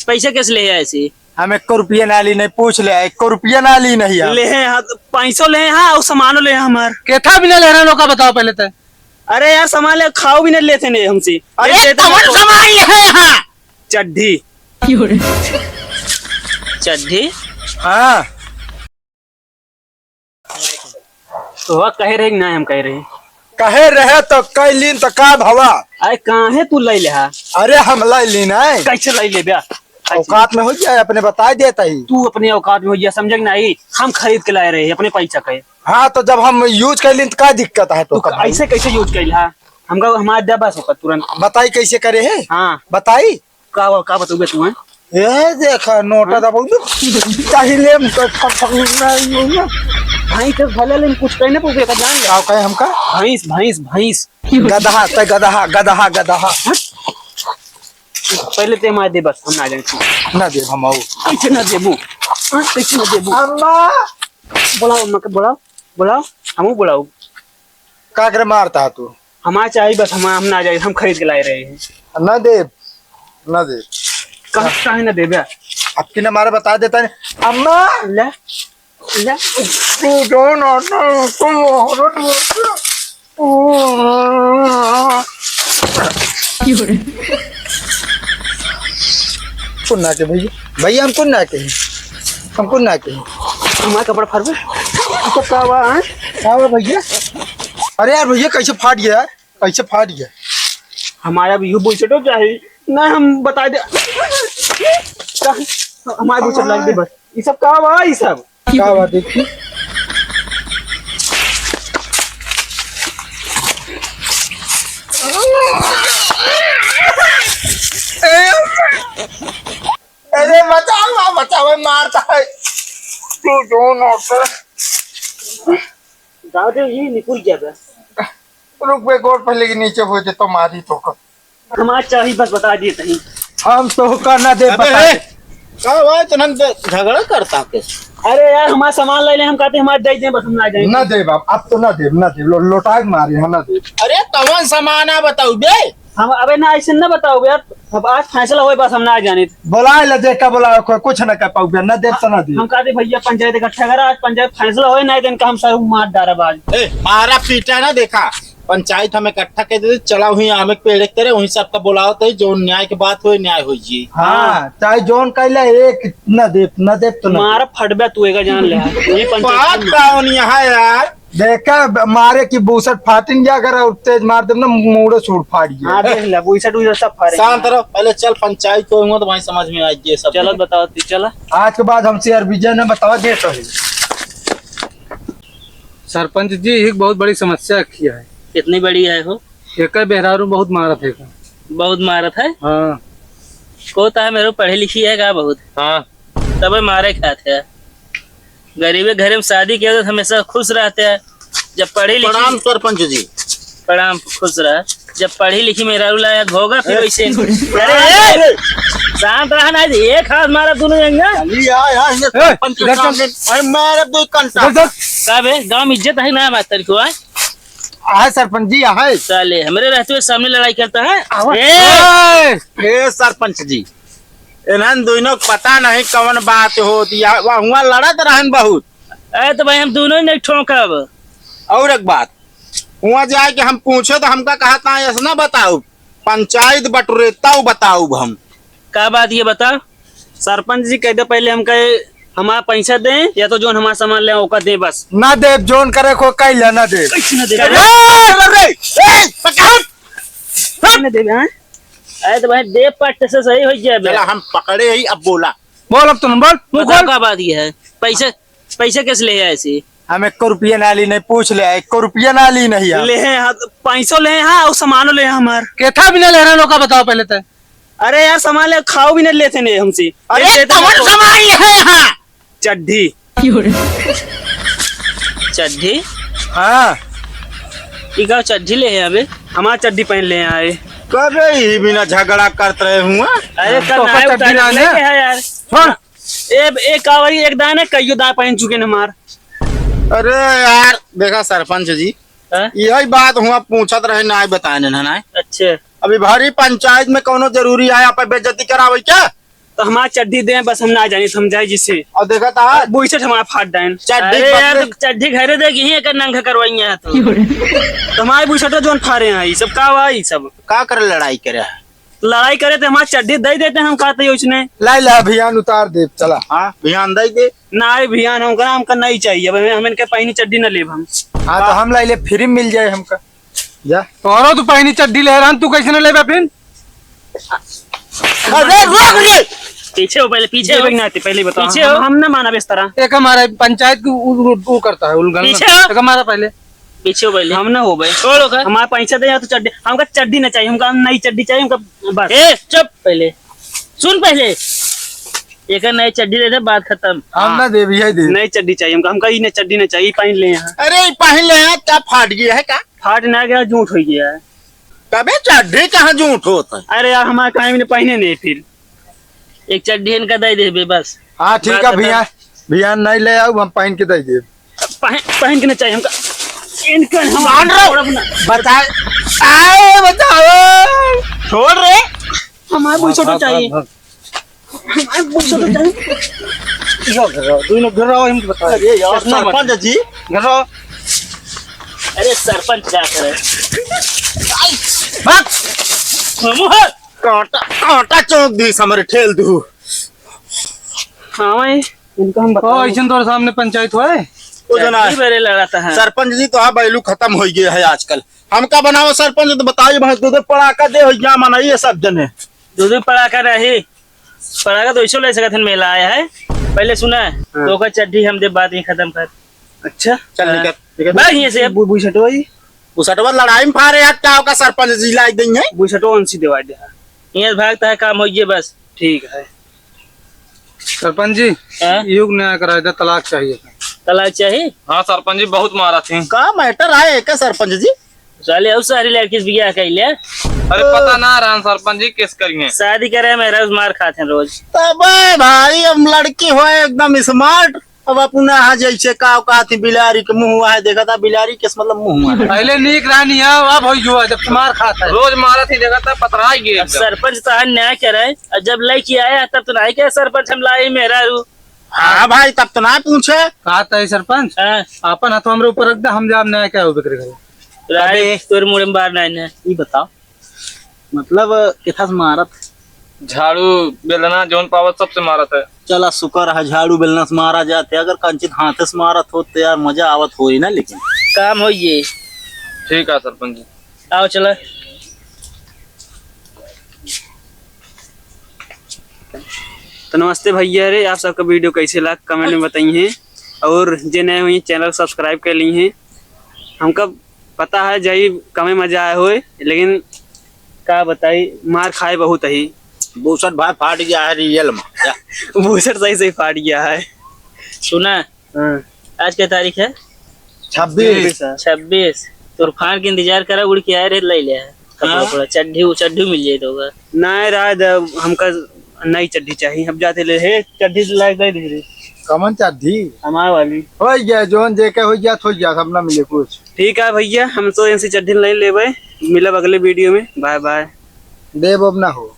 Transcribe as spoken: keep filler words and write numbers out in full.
पैसा कैसे ले आए ऐसे? हम एको रुपया ना ली नहीं, पूछ ले, एको रुपया ना ली नहीं हम। ले हैं, हाँ, तो पैसो ले हैं, हाँ, और सामानो ले हैं हमार। केथा बिना ले रहे लोग का बताओ पहले तो। अरे यार, सामान ले, खाओ भी नहीं लेते नहीं हमसे। अरे, अरे, देते कौन नहीं तो। सामान ले है यहाँ? चड्ढी। क्यों रे? चड्ढी? हाँ। तो वह कहे रहे कि ना हम कहे रहे? कहे रहे तो कैलीन तो का भवा? अरे काहे तू लै लेहा? अरे हम लै लीन है। कैसे लै लेबे? औकात में हो जाए, अपने बताई देता ही। तू अपने औकात में हो जाए, समझे कि नहीं? हम खरीद के लाए रहे अपने पैसा के। हाँ, तो जब हम use कैलीन तो का दिक्कत है तो तू का? ऐसे कैसे use कैल हा? हमका हमार दे बस ओकर तुरंत। बताई कैसे करे है? हाँ। बताई। का, का बतउबे तू, हैं? ए, देखा, नोटा हाँ? दबाऊ दे। चाही लेम तो फक, फक, नहीं, नहीं, नहीं। भैंस के भले लेम कुछ कहने पउबे, का जान ले। का कहे हमका? भैंस, भैंस, भैंस। गदहा, ते गदहा, गदहा, गदहा। हट। पहले ते मार दे बस, हम ना जाए। ना दे, हम आऊ। कैसे ना देबू? हाँ, कैसे ना देबू? अम्मा। बुलाओ अम्मा के, बुलाओ, बुलाओ, हमू बुलाओ। का करे मारता है तू? हमार चाही बस, हम, हम ना जाए, हम खरीद के लाए रहे हैं। ना देब, ना देब। कहाँ, काहे ना देबे? अब की ना मारे बता देता है। अम्मा! ले, ले। तू जो ना, ना, तू औरत हो। कुन ना के भैया, भैया हम कुन ना के, हम कुन ना के। हमार कपड़ा फाड़ बे। तो का बा, हैं? का बा भैया? अरे यार भैया, कैसे फाट गया यार? कैसे फाट गया? हमारा भी यू बुशर्टो चाही। ना, हम बता दे। का? हमारे बुशर्ट लाग दे बस। ये सब का बा, ये सब? का बा, देखी? अरे बचाओ, बचाओ, मारता है। तू जो ना कर। जाओ दे, ये निकल गया बे। रुक बे, गोड़ पहले के नीचे हो जाए तो मारी तो कर। हमार चाही बस बता दिए तहीं। हम तो का ना दे, अबे, बता ए, दे। का हुआ? तो हम झगड़ा करता के? अरे यार, हमार सामान ले ले, हम कहते हमार दे दे, बस हम ना जाए। ना दे बाप, अब तो ना दे, ना दे, लो-, लोटाए के मारे हैं, ना दे। अरे कौन सामान है बताओ बे? हम, अबे ना, ऐसे ना बताओ बे यार, अब आज फैसला होए बस, हम ना जाने। बोलाए ले, जेका बोलाए, कोई कुछ ना कर पाऊ बे, ना दे तो ना दे। हम कहते भैया पंचायत इकट्ठा करा, आज पंचायत फैसला होए, नहीं दिन का हम सब मार डारब आज। ए, मारा पीटा ना देखा, पंचायत हम इकट्ठा कर देते, चला वहीं आमे के पेड़ के तरे, वहीं सबका बुलाओ तो जो न्याय के बात होए, न्याय हो जी। हाँ, हाँ। चाहे जोन कैला एक न देत, न देत तो न मारा देत। फटबे तू एका जान ले। ये पंचायत बात में कौन यहाँ यार? देखा, ब-, मारे की बूसट फाटिन गया, अगर और तेज मार देब ना, मूड़े सूड़ फाड़ गया। हाँ, देख ले, बूसट उइसट सब फाड़े। शांत रहो, पहले चल पंचायत को हुआ तो वहीं समझ में आई ये सब। चलो बताओ, ती चला। आज के बाद हमसे यार विजय ने बतावा दे तो है। सरपंच जी, एक बहुत बड़ी समस्या रखी है। कितनी बड़ी है हो? एकर मेहरारू बहुत मारत है का? बहुत मारत है? हाँ। को ता है मेरे पढ़ी लिखी है का बहुत? हाँ। तबे मारे खात है। गरीबे घरे में शादी किया तो हमेशा खुश रहते हैं। जब पढ़ी लिखी प्रणाम सरपंच जी। प्रणाम, खुश रह। जब पढ़ी लिखी मेहरारू लायक होगा फिर ए, वैसे। अरे, अरे, ए, शांत रहा ना, एक हाथ मारा दोनों जंगा। चलिए, आ, आ, ये ए, सरपंच के इधर चल। सामने, अरे, मारा दो कंटा। इधर चल। का बे, गाँव में इज्जत है ना मास्टर को, आय? आहे सरपंच जी, आहे। साले, हमरे रहते हुए सामने लड़ाई करता है। आवा। ए! ए! ए सरपंच जी, इन्हन दोनों के पता नहीं कौन बात होती है, वह हुआ लड़त रहन बहुत। अरे तो भाई हम दोनों ही नहीं ठोकब। और एक बात, हुआ जाए कि हम पूछे तो हमका कहता है, ऐसा ना बताओ, पंचायत बटुरे तब बताओ हम। का बात ये बता? सरपंच जी, कह दे पहले हमका हमारा पैसा दें या तो जोन हमारा सामान ले ओका दें बस। ना देब, जोन करे को कह ले, ना देब। कैसे ना देब? अरे, अरे, ए, पकड़। ना देब, हाँ? अरे तो भाई दे पट्ट से सही हो जाए बे। चला हम पकड़े ही, अब बोला। बोल अब तुम, बोल, मुंह बताओ खोल। का बात ये है? पैसे, पैसे कैसे ले आए ऐसे? हम एको रुपया ना ली नहीं, पूछ ले, एको रुपया ना ली नहीं हम। ले हैं, हाँ, तो पैसो ले हैं, हाँ, और सामानो ले हैं हमार। केथा भी ना ले रहे लोग का बताओ पहले तो। अरे यार, सामान ले, खाओ भी नहीं लेते नहीं हमसे। अरे, ये देते कौन नहीं तो सामान ले है यहाँ? चड्ढी। चड्ढी? हाँ। ई का चड्ढी ले है अबे? हमार चड्ढी पहन ले आए। कबे ही बिना झगड़ा करत रहे हुआ। अरे, कल तो ना का आए, चड्ढी उतारे ना लेके है। है यार। छोड़। ए, ए, कावरी एक दान है, कईयो दान पहन चुके न हमार। अरे यार, देखा सरपंच जी, हाँ? यही बात हुआ पूछत रहे, ना बताए न, ना। अच्छा। अभी भरी पंचायत में कौनो जरूरी है आप बेइज्जती करावे क्या? तो हमार चड्ढी दे, बस हम ना जानी, हम जाए जिसे। और देखा था, बुइसट हमार फाट डाइन। चड्ढी अरे यार, पकड़ तो चड्ढी घरे दे गई है, एकर नंगा करवाई है तो। तो हमार बुइसट जोन फारे हैं, ई सब का बा, ई सब? का करे लड़ाई करे है? लड़ाई करे तो हमार चड्ढी दे देते, हम कहते ही उसने। लाई ला, अभियान उतार दे, चला। हाँ, अभियान दे दे। ना, अभियान हमका, हमका नहीं चाहिए, अब हम, हम इनके पहनी चड्ढी न लेब हम। हाँ, तो हम लाई ले, फ्री मिल जाए हमका। जा। तोहरो तू पहनी चड्ढी ले रहन, तू कैसे न लेबे फिर? अरे रुक रे। पीछे हो पहले, पीछे हो। देख ना आते, पहले बताओ। पीछे हम, हो। हम ना मानब इस तरह। एक हमारा पंचायत की उ, उ, उ करता है उल्लंघन। पीछे हो। एक हमारा पहले। पीछे हो पहले। हम ना हो भाई। छोड़ो का? हमारा पैसा दे या तो चड्ढी, हमका चड्ढी ना चाहिए, हमका नई चड्ढी चाहिए, हमका बस। ए, चुप पहले। सुन पहले। एक नई चड्ढी दे दे, बात खत्म। हम ना देब, यही देब। नई चड्ढी चाहिए हमका, हमका ई नई चड्ढी ना चाहिए, पहन ले यहाँ। अरे, ई पहन ले यहाँ, क्या फाट गया है का? फाट ना गया, जूठ हो गया है। तबे चड्ढी कहाँ जूठ होत है? अरे यार, हमारे काहे में पहने नहीं फिर। एक चड्ढी इनका दे देबे बस। हाँ, ठीक बात है, खत्म। भैया, भैया नहीं ले आओ, हम पहन के दे देब। पहन, पहन के ना चाहिए हमका। इनका हम मान रहो। छोड़ब ना। बताए। आए, बताओ। छोड़ रे। हमारे बुइसट चाहिए। भाग, भाग। हमारे बुइसट चाहिए। यो घर रहो, दोनों घर रहो, हम बता। अरे यार, चश्मा मत। सरपंच जी। घर रहो। अरे सरपंच क्या करे? भाग। हम है। कांटा, कांटा चौंक दी, समर ठेल दू। हाँ भाई, इनका हम ओ, बताओ। ऐसन तोरे सामने पंचायत हुआ है? ओ जना, चड्ढी बरे लड़ाता है। सरपंच जी तो हाँ, value खत्म हो गया है आजकल। हमका बनाओ सरपंच तो बताइए भाई, दो दो पड़ाका दे हो गया मनाइए सब जने। दो दो पड़ाका नहीं, पड़ाका तो ऐसो ले सकत हन, मेला आया है। पहले सुना, हाँ। तो ओकर चड्ढी हम दे, बात ये खत्म कर। अच्छा? चल हाँ। निकल, निकल। भाग यहाँ से अब। बु-, बुइसटवा जी। बुइसटवा लड़ाई में फारे हाथ का ओका सरपंच जी लाई देंगे। बुइसटवा उनसे देवा दे। यहाँ भागता है, काम होइए बस। ठीक है। सरपंच जी, हाँ? युग न्याय कराए दे, तलाक चाहिए। तलाक चाहिए? हाँ सरपंच जी, बहुत मारा थी। का matter है, एक सरपंच जी? साले, और सारी लड़की से बियाह कर ले। अरे, पता ना रहन सरपंच जी, किस करिए। शादी करे, मेहरारू से मार खात हैं रोज। तबे भाई, हम लड़की हो एकदम smart। अब अपना हाँ, जैसे का, का थी बिलारी के मुँह हुआ है, देखा था बिलारी के, मतलब, मुँह हुआ है। पहले नीक रहनी है, अब हो जो है, जब से मार खात है। रोज मारा थी, देखा था, पतराई गई अब एकदम। सरपंच तो हाँ न्याय करे, और जब लड़की आया, तब तो नहीं कहे, "सरपंच, हम लाई मेहरारू।" हाँ भाई, तब तो ना पूछे। का तय सरपंच? हाँ। आपन हाथ हमरे ऊपर रख दे, हम जाब न्याय क्या हो बिक्री करे। राय अबे। तोर मुड़े में बार नहीं है। ई बताओ, मतलब, किथा से मारत? झाड़ू, बेलना, जौन पावत, सबसे मारत है। चला, शुक्र है, झाड़ू, बेलना से मारा जाते। अगर कंचित हाथे से मारत होत, तो यार, मजा आवत होई ना, लेकिन। काम होइए। ठीक है, सरपंच जी। आओ, चला। तो नमस्ते भैया रे, आप सबका video कैसे लाग, comment में बताइए। और जे नए हुई, channel subscribe कर ली हैं। हमका पता है, जही कमे मजा आए होए, लेकिन का बताई, मार खाए बहुत ही। बुसट भाई फाट गया है real में। बुसट सही सही फाट गया है। सुना? हाँ। आज क्या तारीख है? छब्बीस। छब्बीस। तोर फाड़ के इंतजार करा, उड़ के आए रहे, ले ले। कपड़ा हाँ। उपड़ा, चड्ढी, चड्ढी मिल जाए तो होगा। नहीं, राज, हमका नई चड्ढी चाहिए, हम जाते ले। हे, चड्ढी से लायक दे दे रे। कमन चड्ढी? हमार वाली। हो गया, जोन जे के हो गया, हो गया, सब ना मिले कुछ। ठीक है भैया, हम तो इनसे चड्ढी नहीं लेबे, मिलब अगले video में, bye bye। देब अब ना हो।